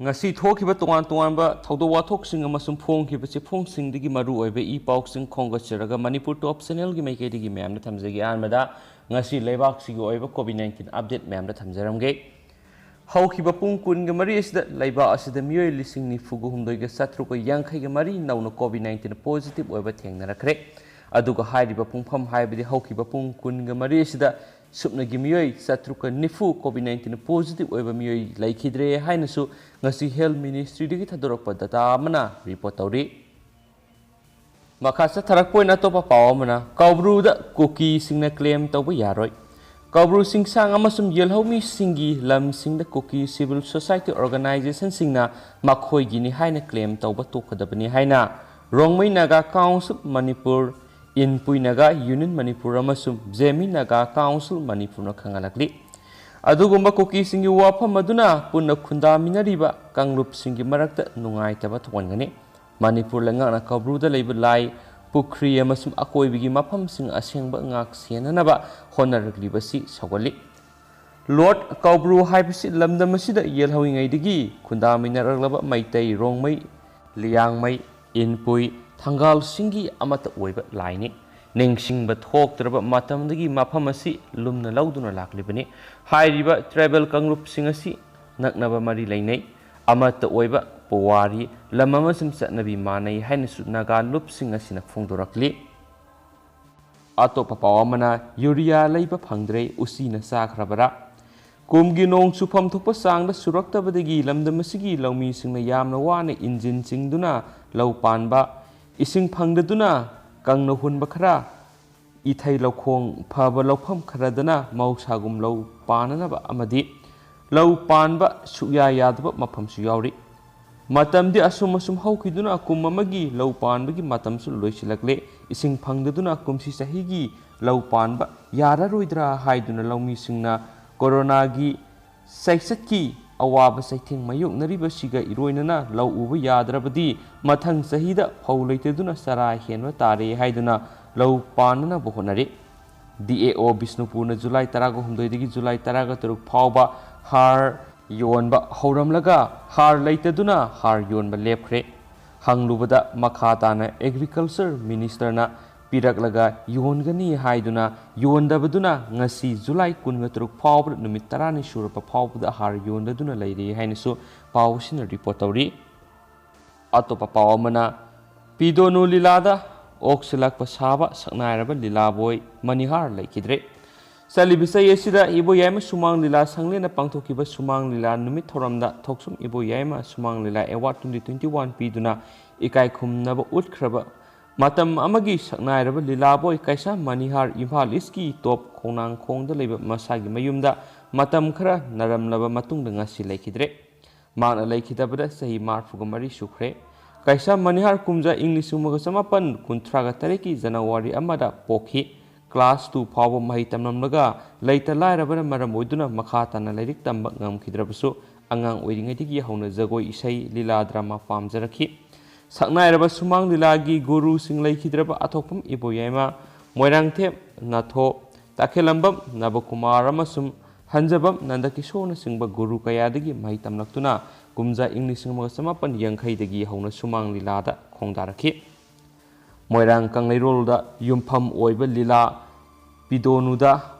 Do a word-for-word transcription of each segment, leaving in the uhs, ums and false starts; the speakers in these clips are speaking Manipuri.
ꯉꯁꯤ ꯊꯣꯛꯈꯤꯕ ꯇꯣꯉꯥꯟ ꯇꯣꯉꯥꯟꯕ ꯊꯧꯗꯣꯛ ꯋꯥꯊꯣꯛꯁꯤꯡ ꯑꯃꯁꯨꯡ ꯐꯣꯡꯈꯤꯕ ꯆꯦꯐꯣꯡꯁꯤꯡꯗꯒꯤ ꯃꯔꯨ ꯑꯣꯏꯕ ꯏ ꯄꯥꯎꯁꯤꯡ ꯈꯣꯝꯒꯠꯆꯔꯒ ꯃꯅꯤꯄꯨꯔ ꯇꯣꯞ ꯆꯦꯅꯦꯜꯒꯤ ꯃꯥꯏꯀꯩꯗꯒꯤ ꯃꯌꯥꯝꯗ ꯊꯝꯖꯒꯦ꯫ ꯑꯍꯥꯟꯕꯗ ꯉꯁꯤ ꯂꯩꯕꯥꯛꯁꯤꯒꯤ ꯑꯣꯏꯕ ꯀꯣꯚꯤꯗ ꯅꯥꯏꯟꯇꯤꯟ ꯑꯞꯗꯦꯠ ꯃꯌꯥꯝꯗ ꯊꯝꯖꯔꯝꯒꯦ꯫ ꯍꯧꯈꯤꯕ ꯄꯨꯡ ꯀꯨꯟꯒ ꯃꯔꯤ ꯑꯁꯤꯗ ꯂꯩꯕꯥꯛ ꯑꯁꯤꯗ ꯃꯤꯑꯣꯏ ꯂꯤꯁꯤꯡ ꯅꯤꯐꯨꯒ ꯍꯨꯝꯗꯣꯏꯒ ꯆꯥꯇ꯭ꯔꯨꯛꯀ ꯌꯥꯡꯈꯩꯒ ꯃꯔꯤ ꯅꯧꯅ ꯀꯣꯚꯤꯗ ꯅꯥꯏꯟꯇꯤꯟ ꯄꯣꯖꯤꯇꯤꯚ ꯑꯣꯏꯕ ꯊꯦꯡꯅꯔꯛꯈ꯭ꯔꯦ꯫ ꯑꯗꯨꯒ ꯍꯥꯏꯔꯤꯕ ꯄꯨꯡꯐꯝ ꯍꯥꯏꯕꯗꯤ ꯍꯧꯈꯤꯕ ꯄꯨꯡ ꯀꯨꯟꯒ ꯃꯔꯤ ꯑꯁꯤꯗ ꯁꯨꯞꯅꯒꯤ ꯃꯤꯑꯣꯏ ꯆꯥꯇ꯭ꯔꯨꯛꯀ ꯅꯤꯐꯨ ꯀꯣꯚꯤꯗ ꯅꯥꯏꯟꯇꯤꯟ ꯄꯣꯖꯤꯇꯤꯚ ꯑꯣꯏꯕ ꯃꯤꯑꯣꯏ ꯂꯩꯈꯤꯗ꯭ꯔꯦ ꯍꯥꯏꯅꯁꯨ ꯉꯁꯤ ꯍꯦꯜꯊ ꯃꯤꯅꯤꯁꯇ꯭ꯔꯤꯗꯒꯤ ꯊꯥꯗꯣꯔꯛꯄ ꯗꯇꯥ ꯑꯃꯅ ꯔꯤꯄꯣꯔꯠ ꯇꯧꯔꯤ꯫ ꯃꯈꯥ ꯆꯠꯊꯔꯛꯄ ꯑꯣꯏꯅ ꯑꯇꯣꯞꯄ ꯄꯥꯎ ꯑꯃꯅ, ꯀꯧꯕ꯭ꯔꯨꯗ ꯀꯨꯀꯤꯁꯤꯡꯅ ꯀ꯭ꯂꯦꯝ ꯇꯧꯕ ꯌꯥꯔꯣꯏ꯫ ꯀꯧꯕ꯭ꯔꯨ ꯆꯤꯡꯁꯥꯡ ꯑꯃꯁꯨꯡ ꯌꯦꯜꯍꯧꯃꯤꯁꯤꯡꯒꯤ ꯂꯝꯁꯤꯡꯗ ꯀꯨꯀꯤ ꯁꯤꯚꯤꯜ ꯁꯣꯁꯥꯏꯇꯤ ꯑꯣꯔꯒꯅꯥꯏꯖꯦꯁꯟꯁꯤꯡꯅ ꯃꯈꯣꯏꯒꯤꯅꯤ ꯍꯥꯏꯅ ꯀ꯭ꯂꯦꯝ ꯇꯧꯕ ꯇꯣꯛꯀꯗꯕꯅꯤ ꯍꯥꯏꯅ ꯔꯣꯡꯃꯩ ꯅꯥꯒꯥ ꯀꯥꯎꯟꯁꯤꯜ ꯃꯅꯤꯄꯨꯔ, ꯏꯟꯄꯨꯏ ꯅꯥꯒꯥ ꯌꯨꯅꯤꯌꯟ ꯃꯅꯤꯄꯨꯔ ꯑꯃꯁꯨꯡ ꯖꯦꯃꯤ ꯅꯥꯒꯥ ꯀꯥꯎꯟꯁꯤꯜ ꯃꯅꯤꯄꯨꯔꯅ ꯈꯪꯍꯜꯂꯛꯂꯤ꯫ ꯑꯗꯨꯒꯨꯝꯕ ꯀꯨꯀꯤꯁꯤꯡꯒꯤ ꯋꯥꯐꯝ ꯑꯗꯨꯅ ꯄꯨꯟꯅ ꯈꯨꯟꯗꯥꯃꯤꯟꯅꯔꯤꯕ ꯀꯥꯡꯂꯨꯞꯁꯤꯡꯒꯤ ꯃꯔꯛꯇ ꯅꯨꯡꯉꯥꯏꯇꯕ ꯊꯣꯛꯍꯟꯒꯅꯤ꯫ ꯃꯅꯤꯄꯨꯔ ꯂꯩꯉꯥꯛꯅ ꯀꯧꯕ꯭ꯔꯨꯗ ꯂꯩꯕ ꯂꯥꯏ, ꯄꯨꯈ꯭ꯔꯤ ꯑꯃꯁꯨꯡ ꯑꯀꯣꯏꯕꯒꯤ ꯃꯐꯝꯁꯤꯡ ꯑꯁꯦꯡꯕ ꯉꯥꯛ ꯁꯦꯟꯅꯅꯕ ꯍꯣꯠꯅꯔꯛꯂꯤꯕꯁꯤ ꯁꯧꯒꯠꯂꯤ꯫ ꯂꯣꯔꯗ ꯀꯧꯕ꯭ꯔꯨ ꯍꯥꯏꯕꯁꯤ ꯂꯝꯗꯝ ꯑꯁꯤꯗ ꯌꯦꯜꯍꯧꯔꯤꯉꯩꯗꯒꯤ ꯈꯨꯟꯗꯥꯃꯤꯟꯅꯔꯛꯂꯕ ꯃꯩꯇꯩ, ꯔꯣꯡꯃꯩ, ꯂꯤꯌꯥꯡꯃꯩ, ꯏꯟꯄꯨꯏ, ꯊꯪꯒꯥꯜꯁꯤꯡꯒꯤ ꯑꯃꯠꯇ ꯑꯣꯏꯕ ꯂꯥꯏꯅꯤ꯫ ꯅꯤꯡꯁꯤꯡꯕ ꯊꯣꯛꯇ꯭ꯔꯕ ꯃꯇꯝꯗꯒꯤ ꯃꯐꯝ ꯑꯁꯤ ꯂꯨꯝꯅ ꯂꯧꯗꯨꯅ ꯂꯥꯛꯂꯤꯕꯅꯤ꯫ ꯍꯥꯏꯔꯤꯕ ꯇ꯭ꯔꯥꯏꯕꯦꯜ ꯀꯥꯡꯂꯨꯞꯁꯤꯡ ꯑꯁꯤ ꯅꯛꯅꯕ ꯃꯔꯤ ꯂꯩꯅꯩ꯫ ꯑꯃꯠꯇ ꯑꯣꯏꯕ ꯄꯨꯋꯥꯔꯤ, ꯂꯝ ꯑꯃꯁꯨꯡ ꯆꯠꯅꯕꯤ ꯃꯥꯟꯅꯩ ꯍꯥꯏꯅꯁꯨ ꯅꯥꯒꯥ ꯂꯨꯞꯁꯤꯡ ꯑꯁꯤꯅ ꯐꯣꯡꯗꯣꯔꯛꯂꯤ꯫ ꯑꯇꯣꯞꯄ ꯄꯥꯎ ꯑꯃꯅ, ꯌꯨꯔꯤꯌꯥ ꯂꯩꯕ ꯐꯪꯗ꯭ꯔꯦ, ꯎꯆꯤꯅ ꯆꯥꯈ꯭ꯔꯕꯔꯥ? ꯀꯨꯝꯒꯤ ꯅꯣꯡ ꯆꯨꯐꯝ ꯊꯣꯛꯄ ꯆꯥꯡꯗ ꯆꯨꯔꯛꯇꯕꯗꯒꯤ ꯂꯝꯗꯝ ꯑꯁꯤꯒꯤ ꯂꯧꯃꯤꯁꯤꯡꯅ ꯌꯥꯝꯅ ꯋꯥꯅ ꯏꯟꯖꯤꯟ ꯆꯤꯡꯗꯨꯅ ꯂꯧ ꯄꯥꯟꯕ, ꯏꯁꯤꯡ ꯐꯪꯗꯗꯨꯅ ꯀꯪꯅ ꯍꯨꯟꯕ ꯈꯔ, ꯏꯊꯩ ꯂꯧꯈꯣꯡ ꯐꯕ ꯂꯧꯐꯝ ꯈꯔꯗꯅ ꯃꯍꯧꯁꯥꯒꯨꯝ ꯂꯧ ꯄꯥꯟꯅꯅꯕ ꯑꯃꯗꯤ ꯂꯧ ꯄꯥꯟꯕ ꯁꯨꯛꯌꯥ ꯌꯥꯗꯕ ꯃꯐꯝꯁꯨ ꯌꯥꯎꯔꯤ꯫ ꯃꯇꯝꯗꯤ ꯑꯁꯨꯝ ꯑꯁꯨꯝ ꯍꯧꯈꯤꯗꯨꯅ ꯀꯨꯝ ꯑꯃꯒꯤ ꯂꯧ ꯄꯥꯟꯕꯒꯤ ꯃꯇꯝꯁꯨ ꯂꯣꯏꯁꯤꯜꯂꯛꯂꯦ꯫ ꯏꯁꯤꯡ ꯐꯪꯗꯗꯨꯅ ꯀꯨꯝꯁꯤ ꯆꯍꯤꯒꯤ ꯂꯧ ꯄꯥꯟꯕ ꯌꯥꯔꯔꯣꯏꯗ꯭ꯔꯥ ꯍꯥꯏꯗꯨꯅ ꯂꯧꯃꯤꯁꯤꯡꯅ ꯀꯣꯔꯣꯅꯥꯒꯤ ꯆꯩꯆꯠꯀꯤ ꯑꯋꯥꯕ ꯆꯩꯊꯦꯡ ꯃꯥꯌꯣꯛꯅꯔꯤꯕꯁꯤꯒ ꯏꯔꯣꯏꯅꯅ ꯂꯧ ꯎꯕ ꯌꯥꯗ꯭ꯔꯕꯗꯤ ꯃꯊꯪ ꯆꯍꯤꯗ ꯐꯧ ꯂꯩꯇꯗꯨꯅ ꯆꯔꯥ ꯍꯦꯟꯕ ꯇꯥꯔꯦ ꯍꯥꯏꯗꯨꯅ ꯂꯧ ꯄꯥꯟꯅꯅꯕ ꯍꯣꯠꯅꯔꯤ꯫ ꯗꯤ ꯑꯦ ꯑꯣ ꯕꯤꯁꯅꯨꯄꯨꯔꯅ ꯖꯨꯂꯥꯏ ꯇꯔꯥꯒ ꯍꯨꯝꯗꯣꯏꯗꯒꯤ ꯖꯨꯂꯥꯏ ꯇꯔꯥꯒ ꯇꯔꯨꯛ ꯐꯥꯎꯕ ꯍꯥꯔ ꯌꯣꯟꯕ ꯍꯧꯔꯝꯂꯒ ꯍꯥꯔ ꯂꯩꯇꯗꯨꯅ ꯍꯥꯔ ꯌꯣꯟꯕ ꯂꯦꯞꯈ꯭ꯔꯦ꯫ ꯍꯪꯂꯨꯕꯗ ꯃꯈꯥ ꯇꯥꯅ ꯑꯦꯒ꯭ꯔꯤꯀꯜꯆꯔ ꯃꯤꯅꯤꯁꯇꯔꯅ ꯄꯤꯔꯛꯂꯒ ꯌꯣꯟꯒꯅꯤ ꯍꯥꯏꯗꯨꯅ ꯌꯣꯟꯗꯕꯗꯨꯅ ꯉꯁꯤ ꯖꯨꯂꯥꯏ ꯀꯨꯟꯒ ꯇꯔꯨꯛ ꯐꯥꯎꯕꯗ ꯅꯨꯃꯤꯠ ꯇꯔꯥꯅꯤ ꯁꯨꯔꯕ ꯐꯥꯎꯕꯗ ꯍꯥꯔ ꯌꯣꯟꯗꯗꯨꯅ ꯂꯩꯔꯤ ꯍꯥꯏꯅꯁꯨ ꯄꯥꯎ ꯑꯁꯤꯅ ꯔꯤꯄꯣꯔꯠ ꯇꯧꯔꯤ꯫ ꯑꯇꯣꯞꯄ ꯄꯥꯎ ꯑꯃꯅ, ꯄꯤꯗꯣꯅꯨ ꯂꯤꯂꯥꯗ ꯑꯣꯛꯁꯤꯜꯂꯛꯄ ꯁꯥꯕ ꯁꯛꯅꯥꯏꯔꯕ ꯂꯤꯂꯥꯕꯣꯏ ꯃꯅꯤꯍꯥꯔ ꯂꯩꯈꯤꯗ꯭ꯔꯦ꯫ ꯆꯠꯂꯤꯕ ꯆꯍꯤ ꯑꯁꯤꯗ ꯏꯕꯣꯌꯥꯏꯃ ꯁꯨꯃꯥꯡ ꯂꯤꯂꯥ ꯁꯪꯂꯦꯟꯅ ꯄꯥꯡꯊꯣꯛꯈꯤꯕ ꯁꯨꯃꯥꯡ ꯂꯤꯂꯥ ꯅꯨꯃꯤꯠ ꯊꯧꯔꯝꯗ ꯊꯣꯛꯆꯨꯝ ꯏꯕꯣꯌꯥꯏꯃ ꯁꯨꯃꯥꯡ ꯂꯤꯂꯥ ꯑꯦꯋꯥꯔꯗ twenty twenty one ꯄꯤꯗꯨꯅ ꯏꯀꯥꯏ ꯈꯨꯝꯅꯕ ꯎꯠꯈ꯭ꯔꯕ ꯃꯇꯝ ꯑꯃꯒꯤ ꯁꯛꯅꯥꯏꯔꯕ ꯂꯤꯂꯥꯕꯣꯏ ꯀꯩꯁꯥ ꯃꯅꯤꯍꯥꯔ ꯏꯝꯐꯥꯜ ꯏꯁꯀꯤ ꯇꯣꯞ ꯈꯣꯡꯅꯥꯡꯈꯣꯡꯗ ꯂꯩꯕ ꯃꯁꯥꯒꯤ ꯃꯌꯨꯝꯗ ꯃꯇꯝ ꯈꯔ ꯅꯔꯝꯂꯕ ꯃꯇꯨꯡꯗ ꯉꯁꯤ ꯂꯩꯈꯤꯗ꯭ꯔꯦ꯫ ꯃꯍꯥꯛꯅ ꯂꯩꯈꯤꯗꯕꯗ ꯆꯍꯤ ꯃꯔꯤꯐꯨꯒ ꯃꯔꯤ ꯁꯨꯈ꯭ꯔꯦ꯫ ꯀꯩꯁꯥ ꯃꯅꯤꯍꯥꯔ ꯀꯨꯝꯖꯥ ꯏꯪ ꯂꯤꯁꯤꯡ ꯑꯃꯒ ꯆꯃꯥꯄꯟ ꯀꯨꯟꯊ꯭ꯔꯥꯒ ꯇꯔꯦꯠꯀꯤ ꯖꯅꯋꯥꯔꯤ ꯑꯃꯗ ꯄꯣꯛꯈꯤ꯫ ꯀ꯭ꯂꯥꯁ two ꯐꯥꯎꯕ ꯃꯍꯩ ꯇꯝꯂꯝꯂꯒ ꯂꯩꯇ ꯂꯥꯏꯔꯕꯅ ꯃꯔꯝ ꯑꯣꯏꯗꯨꯅ ꯃꯈꯥ ꯇꯥꯅ ꯂꯥꯏꯔꯤꯛ ꯇꯝꯕ ꯉꯝꯈꯤꯗ꯭ꯔꯕꯁꯨ, ꯑꯉꯥꯡ ꯑꯣꯏꯔꯤꯉꯩꯗꯒꯤ ꯍꯧꯅ ꯖꯒꯣꯏ ꯏꯁꯩ, ꯂꯤꯂꯥ ꯗ꯭ꯔꯃꯥ ꯄꯥꯝꯖꯔꯛꯈꯤ꯫ ꯁꯛꯅꯥꯏꯔꯕ ꯁꯨꯃꯥꯡ ꯂꯤꯂꯥꯒꯤ ꯒꯨꯔꯨꯁꯤꯡ ꯂꯩꯈꯤꯗ꯭ꯔꯕ ꯑꯊꯣꯛꯄꯝ ꯏꯕꯣꯌꯥꯏꯃ, ꯃꯣꯏꯔꯥꯡꯊꯦꯝ ꯅꯥꯊꯣ, ꯇꯈꯦꯂꯝꯕꯝ ꯅꯕꯀꯨꯃꯥꯔ ꯑꯃꯁꯨꯡ ꯍꯟꯖꯕꯝ ꯅꯟꯗꯀꯤꯁꯣꯔꯅꯆꯤꯡꯕ ꯒꯨꯔꯨ ꯀꯌꯥꯗꯒꯤ ꯃꯍꯩ ꯇꯝꯂꯛꯇꯨꯅ ꯀꯨꯝꯖꯥ ꯏꯪ ꯂꯤꯁꯤꯡ ꯑꯃꯒ ꯆꯃꯥꯄꯟ ꯌꯥꯡꯈꯩꯗꯒꯤ ꯍꯧꯅ ꯁꯨꯃꯥꯡ ꯂꯤꯂꯥꯗ ꯈꯣꯡꯗꯥꯔꯛꯈꯤ꯫ ꯃꯣꯏꯔꯥꯡ ꯀꯪꯂꯩꯔꯣꯜꯗ ꯌꯨꯝꯐꯝ ꯑꯣꯏꯕ ꯂꯤꯂꯥ ꯄꯤꯗꯣꯅꯨꯗ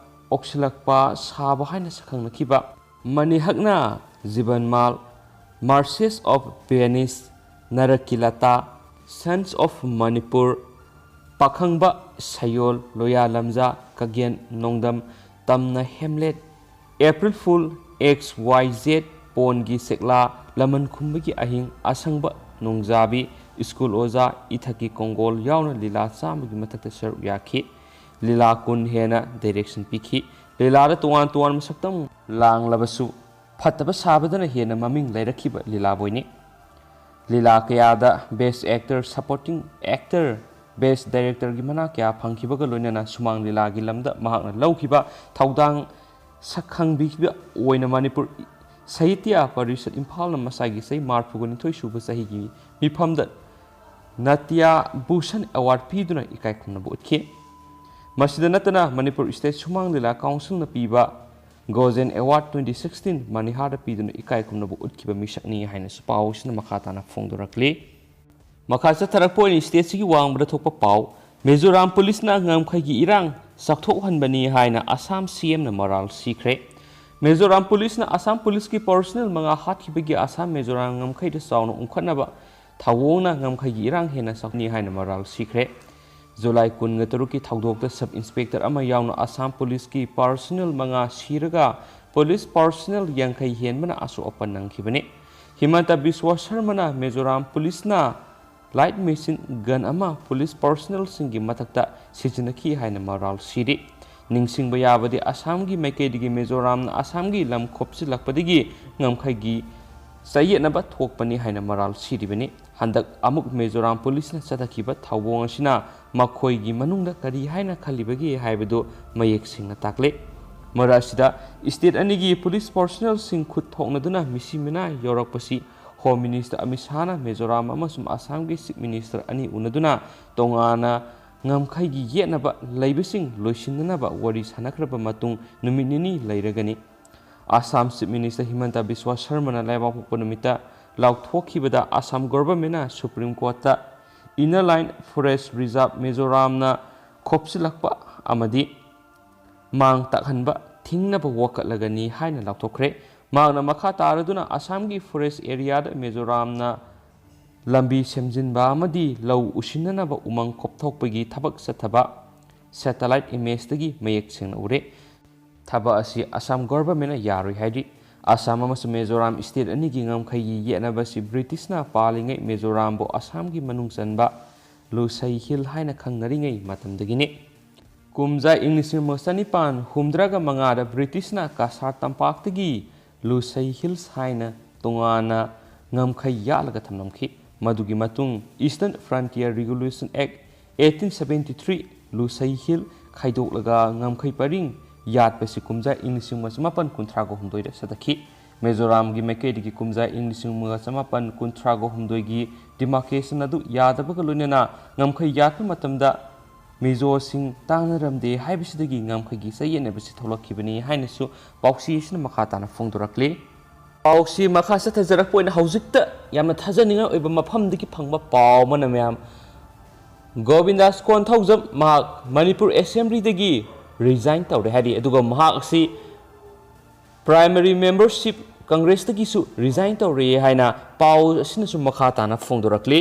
ꯑꯣꯛꯁꯤꯜꯂꯛꯄ ꯁꯥꯕ ꯍꯥꯏꯅ ꯁꯛꯈꯪꯅꯈꯤꯕ ꯃꯅꯤꯍꯛꯅ ꯖꯤꯕꯟꯃꯥꯜ, Marches of Venice, ꯅꯔꯀꯤꯂꯇꯥ, Sons of Manipur, ꯄꯥꯈꯪꯕ ꯁꯌꯣꯜ, ꯂꯣꯌꯥ ꯂꯝꯖꯥ, ꯀꯒꯦꯟ ꯅꯣꯡꯗꯝ, ꯇꯝꯅ ꯍꯦꯝꯂꯦꯠ, April Fool, X Y Z, ꯄꯣꯟꯒꯤ ꯁꯦꯛꯂꯥ, ꯂꯃꯟ ꯈꯨꯝꯕꯒꯤ ꯑꯍꯤꯡ, ꯑꯁꯪꯕ ꯅꯣꯡꯖꯥꯕꯤ, ꯁ꯭ꯀꯨꯜ ꯑꯣꯖꯥ, ꯏꯊꯛꯀꯤ ꯀꯣꯡꯒꯣꯜ ꯌꯥꯎꯅ ꯂꯤꯂꯥ ꯆꯥꯝꯃꯒꯤ ꯃꯊꯛꯇ ꯁꯔꯨꯛ ꯌꯥꯈꯤ꯫ ꯂꯤꯂꯥ ꯀꯨꯟ ꯍꯦꯟꯅ ꯗꯥꯏꯔꯦꯛꯁꯟ ꯄꯤꯈꯤ꯫ ꯂꯤꯂꯥꯗ ꯇꯣꯉꯥꯟ ꯇꯣꯉꯥꯟꯕ ꯁꯛꯇꯝ ꯂꯥꯡꯂꯕꯁꯨ, ꯐꯠꯇꯕ ꯁꯥꯕꯗꯅ ꯍꯦꯟꯅ ꯃꯃꯤꯡ ꯂꯩꯔꯛꯈꯤꯕ ꯂꯤꯂꯥꯕꯣꯏꯅꯤ꯫ ꯂꯤꯂꯥ ꯀꯌꯥꯗ Best Actor, Supporting Actor, Best Directorꯒꯤ ꯃꯅꯥ ꯀꯌꯥ ꯐꯪꯈꯤꯕꯒ ꯂꯣꯏꯅꯅ ꯁꯨꯃꯥꯡ ꯂꯤꯂꯥꯒꯤ ꯂꯝꯗ ꯃꯍꯥꯛꯅ ꯂꯧꯈꯤꯕ ꯊꯧꯗꯥꯡ ꯁꯛꯈꯪꯕꯤꯈꯤꯕ ꯑꯣꯏꯅ ꯃꯅꯤꯄꯨꯔ ꯁꯥꯍꯤꯇ꯭ꯌ ꯄꯔꯤꯁꯠ ꯏꯝꯐꯥꯜꯅ ꯃꯁꯥꯒꯤ ꯆꯍꯤ ꯃꯔꯤꯐꯨꯒ ꯅꯤꯊꯣꯏ ꯁꯨꯕ ꯆꯍꯤꯒꯤ ꯃꯤꯐꯝꯗ ꯅꯥꯇ꯭ꯌ ꯚꯨꯁꯟ ꯑꯦꯋꯥꯔꯗ ꯄꯤꯗꯨꯅ ꯏꯀꯥꯏ ꯈꯨꯝꯅꯕ ꯎꯠꯈꯤ꯫ ꯃꯁꯤꯗ ꯅꯠꯇꯅ ꯃꯅꯤꯄꯨꯔ ꯁ꯭ꯇꯦꯠ ꯁꯨꯃꯥꯡ ꯂꯤꯂꯥ ꯀꯥꯎꯟꯁꯤꯜꯅ ꯄꯤꯕ ꯒꯣꯖꯦꯟ ꯑꯦꯋꯥꯔꯗ twenty sixteen ꯃꯅꯤꯍꯥꯔꯗ ꯄꯤꯗꯨꯅ ꯏꯀꯥꯏ ꯈꯨꯝꯅꯕ ꯎꯠꯈꯤꯕ ꯃꯤꯁꯛꯅꯤ ꯍꯥꯏꯅꯁꯨ ꯄꯥꯎ ꯑꯁꯤꯅ ꯃꯈꯥ ꯇꯥꯅ ꯐꯣꯡꯗꯣꯔꯛꯂꯤ꯫ ꯃꯈꯥ ꯆꯠꯊꯔꯛꯄ ꯑꯣꯏꯅ ꯁ꯭ꯇꯦꯠꯁꯤꯒꯤ ꯋꯥꯡꯃꯗ ꯊꯣꯛꯄ ꯄꯥꯎ꯫ ꯃꯤꯖꯣꯔꯥꯝ ꯄꯨꯂꯤꯁꯅ ꯉꯝꯈꯩꯒꯤ ꯏꯔꯥꯡ ꯆꯥꯎꯊꯣꯛꯍꯟꯕꯅꯤ ꯍꯥꯏꯅ ꯑꯁꯥꯝ ꯁꯤ ꯑꯦꯝꯅ ꯃꯔꯥꯜ ꯁꯤꯈ꯭ꯔꯦ꯫ ꯃꯤꯖꯣꯔꯥꯝ ꯄꯨꯂꯤꯁꯅ ꯑꯁꯥꯝ ꯄꯨꯂꯤꯁꯀꯤ ꯄꯔꯁꯣꯅꯦꯜ ꯃꯉꯥ ꯍꯥꯠꯈꯤꯕꯒꯤ ꯑꯁꯥꯝ ꯃꯤꯖꯣꯔꯥꯝ ꯉꯝꯈꯩꯗ ꯆꯥꯎꯅ ꯎꯪꯈꯠꯅꯕ ꯊꯧꯑꯣꯡꯅ ꯉꯝꯈꯩꯒꯤ ꯏꯔꯥꯡ ꯍꯦꯟꯅ ꯆꯥꯎꯊꯣꯛꯅꯤ ꯍꯥꯏꯅ ꯃꯔꯥꯜ ꯁꯤꯈ꯭ꯔꯦ꯫ ꯖꯨꯂꯥꯏ ꯀꯨꯟꯒ ꯇꯔꯨꯛꯀꯤ ꯊꯧꯗꯣꯛꯇ ꯁꯕ ꯏꯟꯁꯄꯦꯛꯇꯔ ꯑꯃ ꯌꯥꯎꯅ ꯑꯁꯥꯝ ꯄꯨꯂꯤꯁꯀꯤ ꯄꯔꯁꯣꯅꯦꯜ ꯃꯉꯥ ꯁꯤꯔꯒ ꯄꯨꯂꯤꯁ ꯄꯔꯁꯣꯅꯦꯜ ꯌꯥꯡꯈꯩ ꯍꯦꯟꯕꯅ ꯑꯁꯣꯛ ꯑꯄꯟ ꯅꯪꯈꯤꯕꯅꯤ꯫ ꯍꯤꯃꯟꯇ ꯕꯤꯁ꯭ꯋ ꯁꯔꯃꯅ ꯃꯤꯖꯣꯔꯥꯝ ꯄꯨꯂꯤꯁꯅ ꯂꯥꯏꯠ ꯃꯦꯁꯤꯟ ꯒꯟ ꯑꯃ ꯄꯨꯂꯤꯁ ꯄꯔꯁꯣꯅꯦꯜꯁꯤꯡꯒꯤ ꯃꯊꯛꯇ ꯁꯤꯖꯤꯟꯅꯈꯤ ꯍꯥꯏꯅ ꯃꯔꯥꯜ ꯁꯤꯔꯤ꯫ ꯅꯤꯡꯁꯤꯡꯕ ꯌꯥꯕꯗꯤ, ꯑꯁꯥꯝꯒꯤ ꯃꯥꯏꯀꯩꯗꯒꯤ ꯃꯤꯖꯣꯔꯥꯝꯅ ꯑꯁꯥꯝꯒꯤ ꯂꯝ ꯈꯣꯞꯆꯤꯜꯂꯛꯄꯗꯒꯤ ꯉꯝꯈꯩꯒꯤ ꯆꯌꯦꯠꯅꯕ ꯊꯣꯛꯄꯅꯤ ꯍꯥꯏꯅ ꯃꯔꯥꯜ ꯁꯤꯔꯤꯕꯅꯤ꯫ ꯍꯟꯗꯛ ꯑꯃꯨꯛ ꯃꯤꯖꯣꯔꯥꯝ ꯄꯨꯂꯤꯁꯅ ꯆꯠꯊꯈꯤꯕ ꯊꯧꯑꯣꯡ ꯑꯁꯤꯅ ꯃꯈꯣꯏꯒꯤ ꯃꯅꯨꯡꯗ ꯀꯔꯤ ꯍꯥꯏꯅ ꯈꯜꯂꯤꯕꯒꯦ ꯍꯥꯏꯕꯗꯨ ꯃꯌꯦꯛ ꯁꯦꯡꯅ ꯇꯥꯛꯂꯦ꯫ ꯃꯔꯛ ꯑꯁꯤꯗ ꯁ꯭ꯇꯦꯠ ꯑꯅꯤꯒꯤ ꯄꯨꯂꯤꯁ ꯄꯔꯁꯣꯅꯦꯜꯁꯤꯡ ꯈꯨꯠ ꯊꯣꯛꯅꯗꯨꯅ ꯃꯤꯁꯤ ꯃꯤꯅꯥ ꯌꯧꯔꯛꯄꯁꯤ ꯍꯣꯝ ꯃꯤꯅꯤꯁꯇꯔ ꯑꯃꯤꯠ ꯁꯥꯍꯅ ꯃꯤꯖꯣꯔꯥꯝ ꯑꯃꯁꯨꯡ ꯑꯁꯥꯝꯒꯤ ꯆꯤꯐ ꯃꯤꯅꯤꯁꯇꯔ ꯑꯅꯤ ꯎꯅꯗꯨꯅ ꯇꯣꯉꯥꯟꯅ ꯉꯝꯈꯩꯒꯤ ꯌꯦꯠꯅꯕ ꯂꯩꯕꯁꯤꯡ ꯂꯣꯏꯁꯤꯟꯅꯅꯕ ꯋꯥꯔꯤ ꯁꯥꯟꯅꯈ꯭ꯔꯕ ꯃꯇꯨꯡ ꯅꯨꯃꯤꯠ ꯅꯤꯅꯤ ꯂꯩꯔꯒꯅꯤ꯫ ꯑꯁꯥꯝ ꯆꯤꯐ ꯃꯤꯅꯤꯁꯇꯔ ꯍꯤꯃꯟꯇ ꯕꯤꯁ꯭ꯋ ꯁꯔꯃꯅ ꯂꯩꯕꯥꯛꯄꯣꯛꯄ ꯅꯨꯃꯤꯠꯇ ꯂꯥꯎꯊꯣꯛꯈꯤꯕꯗ ꯑꯁꯥꯝ ꯒꯣꯚꯔꯟꯃꯦꯟꯠꯅ ꯁꯨꯄ꯭ꯔꯤꯝ ꯀꯣꯔꯠꯇ ꯏꯟꯅꯔ ꯂꯥꯏꯟ ꯐꯣꯔꯦꯁ꯭ꯠ ꯔꯤꯖꯥꯔꯚ ꯃꯤꯖꯣꯔꯥꯝꯅ ꯈꯣꯞꯆꯤꯜꯂꯛꯄ ꯑꯃꯗꯤ ꯃꯥꯡ ꯇꯥꯛꯍꯟꯕ ꯊꯤꯡꯅꯕ ꯋꯥꯀꯠꯂꯒꯅꯤ ꯍꯥꯏꯅ ꯂꯥꯎꯊꯣꯛꯈ꯭ꯔꯦ꯫ ꯃꯍꯥꯛꯅ ꯃꯈꯥ ꯇꯥꯔꯗꯨꯅ ꯑꯁꯥꯝꯒꯤ ꯐꯣꯔꯦꯁ꯭ꯠ ꯑꯦꯔꯤꯌꯥꯗ ꯃꯤꯖꯣꯔꯥꯝꯅ ꯂꯝꯕꯤ ꯁꯦꯝꯖꯤꯟꯕ ꯑꯃꯗꯤ ꯂꯧ ꯎꯁꯤꯟꯅꯅꯕ ꯎꯃꯪ ꯀꯣꯛꯊꯣꯛꯄꯒꯤ ꯊꯕꯛ ꯆꯠꯊꯕ ꯁꯦꯇꯦꯂꯥꯏꯠ ꯏꯃꯦꯖꯇꯒꯤ ꯃꯌꯦꯛ ꯁꯦꯡꯅ ꯎꯔꯦ꯫ ꯊꯕꯛ ꯑꯁꯤ ꯑꯁꯥꯝ ꯒꯣꯚꯔꯟꯃꯦꯟꯠꯅ ꯌꯥꯔꯣꯏ ꯍꯥꯏꯔꯤ꯫ ꯑꯁꯥꯝ ꯑꯃꯁꯨꯡ ꯃꯤꯖꯣꯔꯥꯝ ꯁ꯭ꯇꯦꯠ ꯑꯅꯤꯒꯤ ꯉꯝꯈꯩꯒꯤ ꯌꯦꯠꯅꯕ ꯑꯁꯤ ꯕ꯭ꯔꯤꯇꯤꯁꯅ ꯄꯥꯜꯂꯤꯉꯩ ꯃꯤꯖꯣꯔꯥꯝꯕꯨ ꯑꯁꯥꯝꯒꯤ ꯃꯅꯨꯡ ꯆꯟꯕ ꯂꯨꯁꯩ ꯍꯤꯜ ꯍꯥꯏꯅ ꯈꯪꯅꯔꯤꯉꯩ ꯃꯇꯝꯗꯒꯤꯅꯤ꯫ ꯀꯨꯝꯖꯥ ꯏꯪ ꯂꯤꯁꯤꯡ ꯑꯃꯒ ꯆꯅꯤꯄꯥꯟ ꯍꯨꯝꯗ꯭ꯔꯥꯒ ꯃꯉꯥꯗ ꯕ꯭ꯔꯤꯇꯤꯁꯅ ꯀꯁꯥꯔ ꯇꯝꯄꯥꯛꯇꯒꯤ ꯂꯨꯁꯩ ꯍꯤꯜꯁ ꯍꯥꯏꯅ ꯇꯣꯉꯥꯟꯅ ꯉꯝꯈꯩ ꯌꯥꯠꯂꯒ ꯊꯝꯂꯝꯈꯤ꯫ ꯃꯗꯨꯒꯤ ꯃꯇꯨꯡ Eastern Frontier Regulation Act eighteen seventy three ꯂꯨꯁꯩ ꯍꯤꯜ ꯈꯥꯏꯗꯣꯛꯂꯒ ꯉꯝꯈꯩ ꯄꯔꯤꯡ ꯌꯥꯠꯄꯁꯤ ꯀꯨꯝꯖꯥ ꯏꯪ ꯂꯤꯁꯤꯡ ꯑꯃꯒ ꯆꯃꯥꯄꯟ ꯀꯨꯟꯊ꯭ꯔꯥꯒ ꯍꯨꯝꯗꯣꯏꯗ ꯆꯠꯊꯈꯤ꯫ ꯃꯤꯖꯣꯔꯥꯝꯒꯤ ꯃꯥꯏꯀꯩꯗꯒꯤ ꯀꯨꯝꯖꯥ ꯏꯪ ꯂꯤꯁꯤꯡ ꯑꯃꯒ ꯆꯃꯥꯄꯟ ꯀꯨꯟꯊ꯭ꯔꯥꯒ ꯍꯨꯝꯗꯣꯏꯒꯤ ꯗꯤꯃꯥꯔꯀꯦꯁꯟ ꯑꯗꯨ ꯌꯥꯗꯕꯒ ꯂꯣꯏꯅꯅ ꯉꯝꯈꯩ ꯌꯥꯠꯄ ꯃꯇꯝꯗ ꯃꯤꯖꯣꯁꯤꯡ ꯇꯥꯟꯅꯔꯝꯗꯦ ꯍꯥꯏꯕꯁꯤꯗꯒꯤ ꯉꯝꯈꯩꯒꯤ ꯆꯌꯦꯠꯅꯕꯁꯤ ꯊꯣꯛꯂꯛꯈꯤꯕꯅꯤ ꯍꯥꯏꯅꯁꯨ ꯄꯥꯎꯆꯦ ꯑꯁꯤꯅ ꯃꯈꯥ ꯇꯥꯅ ꯐꯣꯡꯗꯣꯔꯛꯂꯤ꯫ ꯄꯥꯎꯆꯦ ꯃꯈꯥ ꯆꯠꯊꯖꯔꯛꯄ ꯑꯣꯏꯅ ꯍꯧꯖꯤꯛꯇ ꯌꯥꯝꯅ ꯊꯥꯖꯅꯤꯡꯉꯥꯏ ꯑꯣꯏꯕ ꯃꯐꯝꯗꯒꯤ ꯐꯪꯕ ꯄꯥꯎ ꯑꯃꯅ ꯃꯌꯥꯝ, ꯒꯣꯕꯤꯟꯗꯥꯁ ꯀꯣꯟꯊꯧꯖꯝ ꯃꯍꯥꯛ ꯃꯅꯤꯄꯨꯔ ꯑꯦꯁꯦꯝꯕ꯭ꯂꯤꯗꯒꯤ ꯔꯤꯖꯥꯏꯟ ꯇꯧꯔꯦ ꯍꯥꯏꯔꯤ꯫ ꯑꯗꯨꯒ ꯃꯍꯥꯛ ꯑꯁꯤ ꯄ꯭ꯔꯥꯏꯃꯔꯤ ꯃꯦꯝꯕꯔꯁꯤꯞ ꯀꯪꯒ꯭ꯔꯦꯁꯇꯒꯤꯁꯨ ꯔꯤꯖꯥꯏꯟ ꯇꯧꯔꯦ ꯍꯥꯏꯅ ꯄꯥꯎ ꯑꯁꯤꯅꯁꯨ ꯃꯈꯥ ꯇꯥꯅ ꯐꯣꯡꯗꯣꯔꯛꯂꯤ꯫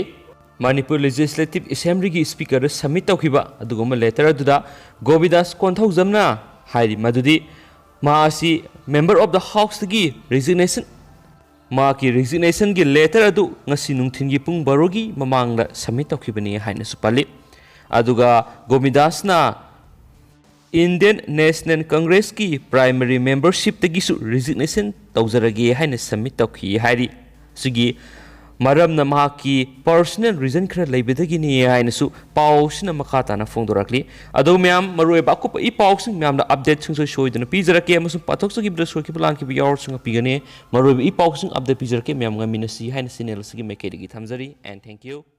ꯃꯅꯤꯄꯨꯔ ꯂꯦꯖꯤꯁꯂꯦꯇꯤꯚ ꯑꯦꯁꯦꯝꯕ꯭ꯂꯤꯒꯤ ꯁ꯭ꯄꯤꯀꯔꯗ ꯁꯕꯃꯤꯠ ꯇꯧꯈꯤꯕ ꯑꯗꯨꯒꯨꯝꯕ ꯂꯦꯇꯔ ꯑꯗꯨꯗ ꯒꯣꯕꯤꯟꯗꯥꯁ ꯀꯣꯟꯊꯧꯖꯝꯅ ꯍꯥꯏꯔꯤ ꯃꯗꯨꯗꯤ ꯃꯥ ꯑꯁꯤ ꯃꯦꯝꯕꯔ ꯑꯣꯐ ꯗ ꯍꯥꯎꯁꯇꯒꯤ ꯔꯤꯖꯤꯒꯅꯦꯁꯟ, ꯃꯍꯥꯛꯀꯤ ꯔꯤꯖꯤꯒꯅꯦꯁꯟꯒꯤ ꯂꯦꯇꯔ ꯑꯗꯨ ꯉꯁꯤ ꯅꯨꯡꯊꯤꯜꯒꯤ ꯄꯨꯡ ꯕꯥꯔꯣꯒꯤ ꯃꯃꯥꯡꯗ ꯁꯕꯃꯤꯠ ꯇꯧꯈꯤꯕꯅꯤ ꯍꯥꯏꯅꯁꯨ ꯄꯜꯂꯤ꯫ ꯑꯗꯨꯒ ꯒꯣꯕꯤꯟꯗꯥꯁꯅ ꯏꯟꯗꯤꯌꯟ ꯅꯦꯁꯅꯦꯜ ꯀꯪꯒ꯭ꯔꯦꯁꯀꯤ ꯄ꯭ꯔꯥꯏꯃꯔꯤ ꯃꯦꯝꯕꯔꯁꯤꯞꯇꯒꯤꯁꯨ ꯔꯤꯖꯤꯒꯅꯦꯁꯟ ꯇꯧꯖꯔꯒꯦ ꯍꯥꯏꯅ ꯁꯕꯃꯤꯠ ꯇꯧꯈꯤ ꯍꯥꯏꯔꯤ꯫ ꯁꯤꯒꯤ ꯃꯔꯝꯅ ꯃꯍꯥꯛꯀꯤ ꯄꯔꯁꯣꯅꯦꯜ ꯔꯤꯖꯟ ꯈꯔ ꯂꯩꯕꯗꯒꯤꯅꯤ ꯍꯥꯏꯅꯁꯨ ꯄꯥꯎꯁꯤꯅ ꯃꯈꯥ ꯇꯥꯅ ꯐꯣꯡꯗꯣꯔꯛꯂꯤ꯫ ꯑꯗꯣ ꯃꯌꯥꯝ, ꯃꯔꯨꯑꯣꯏꯕ ꯑꯀꯨꯞꯄ ꯏ ꯄꯥꯎꯁꯤꯡ ꯃꯌꯥꯝꯗ ꯑꯞꯗꯦꯠ ꯁꯨꯡꯁꯣꯏ ꯁꯣꯏꯗꯅ ꯄꯤꯖꯔꯛꯀꯦ, ꯑꯃꯁꯨꯡ ꯄꯥꯊꯣꯛꯆꯈꯤꯕꯗ ꯁꯣꯏꯈꯤꯕ ꯂꯥꯟꯈꯤꯕ ꯌꯥꯎꯔꯁꯨ ꯉꯥꯛꯄꯤꯒꯅꯤ꯫ ꯃꯔꯨꯑꯣꯏꯕ ꯏ ꯄꯥꯎꯁꯤꯡ ꯑꯞꯗꯦꯠ ꯄꯤꯖꯔꯛꯀꯦ꯫ ꯃꯌꯥꯝ ꯉꯝꯃꯤꯟꯅꯁꯤ ꯍꯥꯏꯅ ꯆꯦꯅꯦꯜ ꯑꯁꯤꯒꯤ ꯃꯥꯏꯀꯩꯗꯒꯤ ꯊꯝꯖꯔꯤ꯫ And thank you.